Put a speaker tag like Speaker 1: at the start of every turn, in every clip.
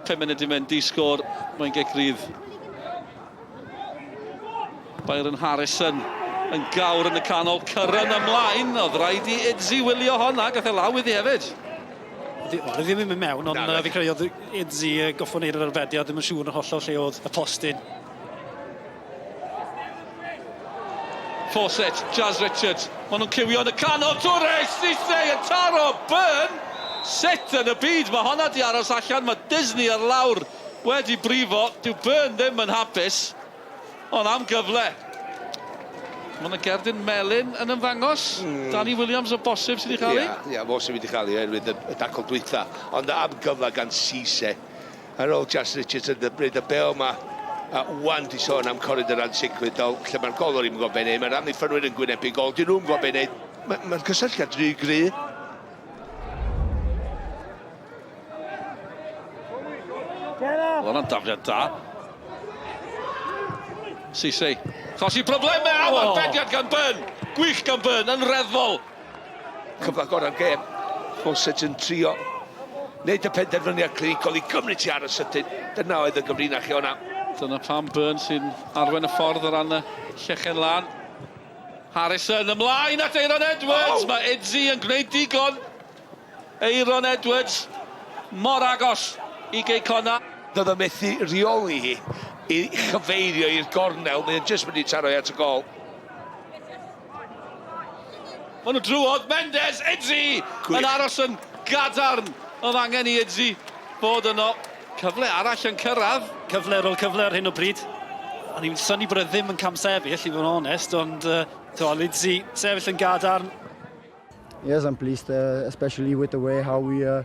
Speaker 1: 5 munud i mynd, di sgôr, mae'n gic rydd. Byron Harrison yn gawr yn y canol, Curran ymlaen, oedd rhaid i Idzi wylio honna, gath e law iddi hefyd.
Speaker 2: Wel, ddim yn mynd mewn, ond uh, fi credu oedd Idzi goffo wneud yr arbediad, ddim yn siŵr yn hollol lle oedd y postyn.
Speaker 1: Fawcett, Jazz Richards, maen nhw'n cywio yn y canol, Toure, Cisse yn taro, Byrne! Sut yn y byd mae honna di aros allan, mae Disney ar lawr wedi brifo, dyw Byrne ddim yn hapus, ond am gyfle. Mae yna gerdyn melyn yn ymddangos, mm. Danny Williams o bosib sydd wedi cael ei.
Speaker 3: Ia, ia, fo sydd wedi cael ei oherwydd y, y dacl dwytha, ond am gyfle gan Cisse. Ar ôl Jas Richards yn ddybryd y bêl 'ma a ŵan 'di sôn am coridor ansicrwydd dol lle mae'r golwr ddim yn gwybod be' neud, mae'r amddiffynwyr yn gwynebu gôl, 'dyn nhw'm gwybod be' neud. Ma' ma'r cysylltiad rhy gry.
Speaker 1: Oedd hwnna'n dafliad da. Cisse. Chosi problemau am oh. arbediad gan Byrne. Gwych gan Byrne, yn reddfol.
Speaker 3: Cyfle gorau'r gêm. Fawcett yn trio wneud y penderfyniad clinigol i gymryd ti ar y sydyn. Dyna oedd y gyfrinach i o'na.
Speaker 1: Dyna pam Byrne sy'n arwain y ffordd o ran y llechen lan. Harrison ymlaen at Aeron Edwards. Oh! Mae Idzi yn gwneud digon. Aeron Edwards mor agos i Gei Connah.
Speaker 3: Doedd o methu rheoli hi i chyfeirio i'r gornel. Mae o'n jyst mynd i taro hi at y gol.
Speaker 1: Maen nhw drwodd, Mendes, Idzi yn aros yn gadarn. Oedd angen i Idzi fod yno. Cyfle arall yn cyrraedd.
Speaker 2: Cyfle ar ôl cyfle ar hyn o bryd. O'n i'n synnu bod e ddim yn camsefyll, i fod yn onest, ond uh, to, Lidzi sefyll yn gadarn.
Speaker 4: Yes, I'm pleased, uh, especially with the way how we uh,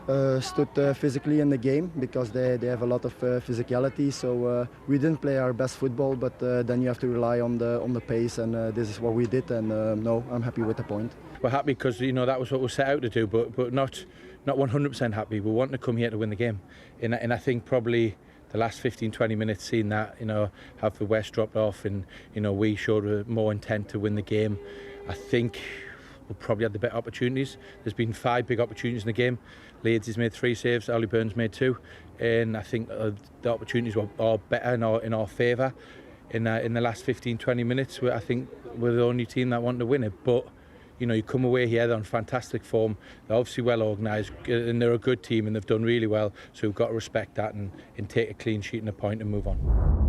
Speaker 4: uh, stood uh, physically in the game because they, they have a lot of uh, physicality. So uh, we didn't play our best football, but uh, then you have to rely on the on the pace, and uh, this is what we did. And uh, no, I'm happy with the point.
Speaker 5: We're happy because you know that was what we set out to do, but but not not 100% happy. We want to come here to win the game, and and I think probably the last 15, 20 minutes seeing that, you know, have the West dropped off and, you know, we showed more intent to win the game. I think we probably had the better opportunities. There's been five big opportunities in the game. Leeds has made three saves, Ollie Burns made two, and I think uh, the opportunities were are better in our, in our favour. In, uh, in the last 15, 20 minutes, I think we're the only team that wanted to win it. But you know, you come away here, they're on fantastic form, they're obviously well organised, uh, and they're a good team and they've done really well, so we've got to respect that and, and take a clean sheet and a point and move on.